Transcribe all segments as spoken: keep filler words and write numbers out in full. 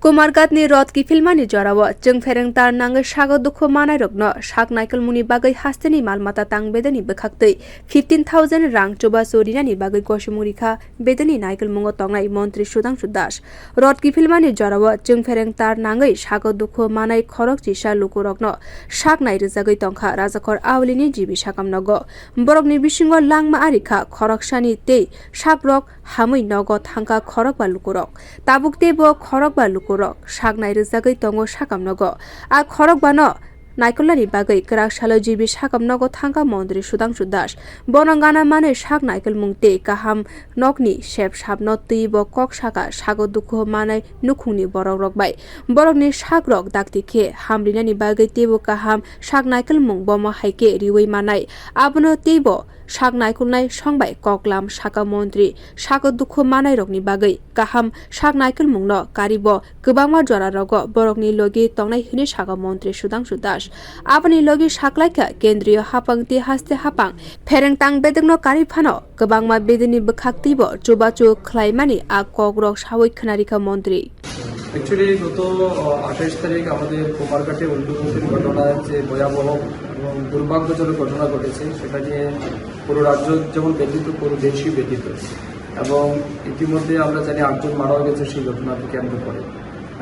Kumarghatni rot kiphilmani jorao chwng phereng tar nangwi sago dukhu manairokno sak naikolmungni bagwi hasteni mal mata tang bedeni bwkhaktwi fifteen thousand rang chubachu rinani bagwi gosimung rikha bedeni naikolmungo tongnai Montri Sudhangshu Das. Rot kiphilmani jorao chwng phereng tar nangwi sago dukhu manai khorok chisa lukurokno sak nai rwjagwi tongkha Rajakhor Aulini G B sakamnogo. Borokni bisingo langma arikha khoroksani tei sakrok hamwi nogo thangkha khorokba lukurok. Tabuk teibo khorokba lukurok sak nai rwjagwi tongo sakamnogo. A khorokbano naikolnani bagwi kwrak salo G B sakamnogo thangkha Montri Sudhangshu Das. Bono gana manwi sak naikolmung tei kaham nokni sep sapno twibo kok saka sago dukhu manai nukhungni borokrok bai. Borokni sakrok dakti khe hamrinani bagwi teibo kaham sak naikolmung bomo hai khe riwi manai. Abono teibo sak naikolnai song bai koklam saka Montri sago dukhu manairokni bagwi kaham sak naikolmungno karibo kwbangma jorarogo borokni logi tongnai hwnwi saka Montri Sudhangshu Das. Aboni logi saklaikha kendriyo haphang tei haste haphang phereng tang bedekno kari phano kwbangma bedeni bwkhaktwibo chubachu khlaimani a kokrok sawi khwnarikha Montri. Actually, গত, আহ, আঠাশ তারিখ আমাদের কুমারঘাটে উল্টো ঘটনায় যে ভয়াবহ এবং দুর্ভাগ্যজনক ঘটনা ঘটেছে, সেটা নিয়ে পুরো রাজ্য যেমন ব্যথিত, পুরো দেশই ব্যথিত। এবং ইতিমধ্যে আমরা জানি আটজন মারাও গেছে সেই ঘটনাকে কেন্দ্র করে।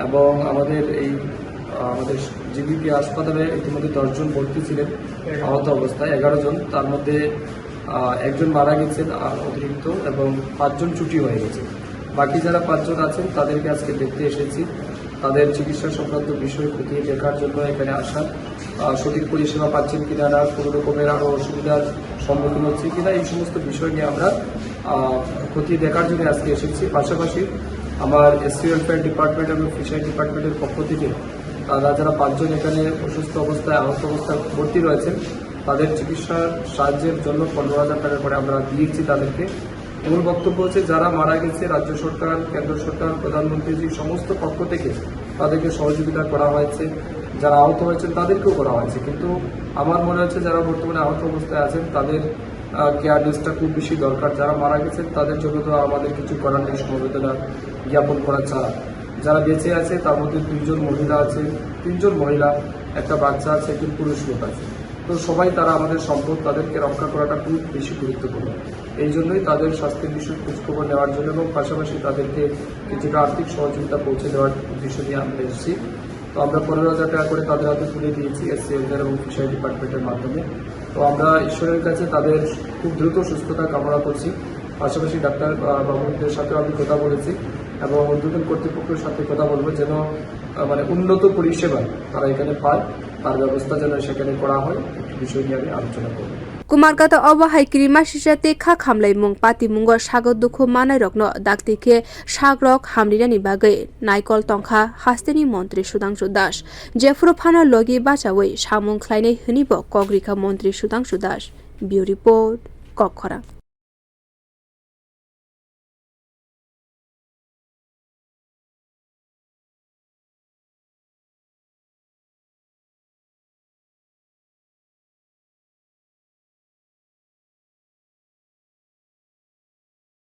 এবং আমাদের এই, আহ, আমাদের জিবিপি হাসপাতালে ইতিমধ্যে দশ জন ভর্তি ছিলেন আহত অবস্থায়, এগারো জন, তার মধ্যে, আহ, একজন মারা গেছেন, আহ, অতিরিক্ত, এবং পাঁচজন ছুটি হয়ে গেছে। বাকি যারা পাঁচজন আছেন, তাদেরকে আজকে দেখতে এসেছি। তাদের চিকিৎসা সংক্রান্ত বিষয় খতিয়ে দেখার জন্য এখানে আসা। আহ, সঠিক পরিষেবা পাচ্ছেন কিনা, না কোনো রকমের আরো অসুবিধার সম্মুখীন হচ্ছে কিনা, এই সমস্ত বিষয় নিয়ে আমরা, আহ, খতিয়ে দেখার জন্য আজকে এসেছি। পাশাপাশি আমার এসসি ওয়েলফেয়ার ডিপার্টমেন্ট এবং ফিশারি ডিপার্টমেন্টের পক্ষ থেকে তারা যারা পাঁচজন এখানে অসুস্থ অবস্থায়, আহত অবস্থায় ভর্তি রয়েছেন, তাদের চিকিৎসার সাহায্যের জন্য পনেরো হাজার টাকা করে আমরা দিয়েছি তাদেরকে। মূল বক্তব্য হচ্ছে, যারা মারা গেছে, রাজ্য সরকার, কেন্দ্র সরকার, প্রধানমন্ত্রীজি সমস্ত পক্ষ থেকে তাদেরকে সহযোগিতা করা হয়েছে, যারা আহত হয়েছেন তাদেরকেও করা হয়েছে। কিন্তু আমার মনে হচ্ছে, যারা বর্তমানে আহত অবস্থায় আছেন, তাদের, আহ, কেয়ারলেসটা খুব বেশি দরকার। যারা মারা গেছেন, তাদের জন্য তো আমাদের কিছু করার নেই, সমবেদনা জ্ঞাপন করা ছাড়া। যারা বেঁচে আছে, তার মধ্যে দুইজন মহিলা আছে, তিনজন মহিলা, একটা বাচ্চা আছে, একজন পুরুষ লোক আছে। তো সবাই তারা আমাদের সম্পদ, তাদেরকে রক্ষা করাটা খুব বেশি গুরুত্বপূর্ণ। এই জন্যই তাদের স্বাস্থ্যের বিষয়ে খোঁজখবর নেওয়ার জন্য এবং পাশাপাশি তাদেরকে কিছুটা আর্থিক সহযোগিতা পৌঁছে দেওয়ার উদ্দেশ্য নিয়ে আমরা এসেছি। তো আমরা পনেরো হাজার টাকা করে তাদের হাতে তুলে দিয়েছি এসসি ওয়েলফেয়ার এবং ফিশারি ডিপার্টমেন্টের মাধ্যমে। তো আমরা ঈশ্বরের কাছে তাদের খুব দ্রুত সুস্থতা কামনা করছি। পাশাপাশি ডাক্তার, আহ, বাবুদের সাথেও আমি কথা বলেছি এবং ঊর্ধ্বতন কর্তৃপক্ষের সাথে কথা বলবো যেন, আহ, মানে উন্নত পরিষেবা তারা এখানে পায়, তার ব্যবস্থা যেন সেখানে করা হয়, একটি বিষয় নিয়ে আমি আলোচনা করব। Kumarghato obo hai kirima sisa tei kha khamlaimung patimungo sago dukhu manairokno dakti khe sakrok hamrinani bagwi naikol tongkha hasteni Montri Sudhangshu Das. Jephuru phano logi bachawi samung khlainai hwnwibo kok rikha Montri Sudhangshu Das. Bureau Report, Kokkhorang.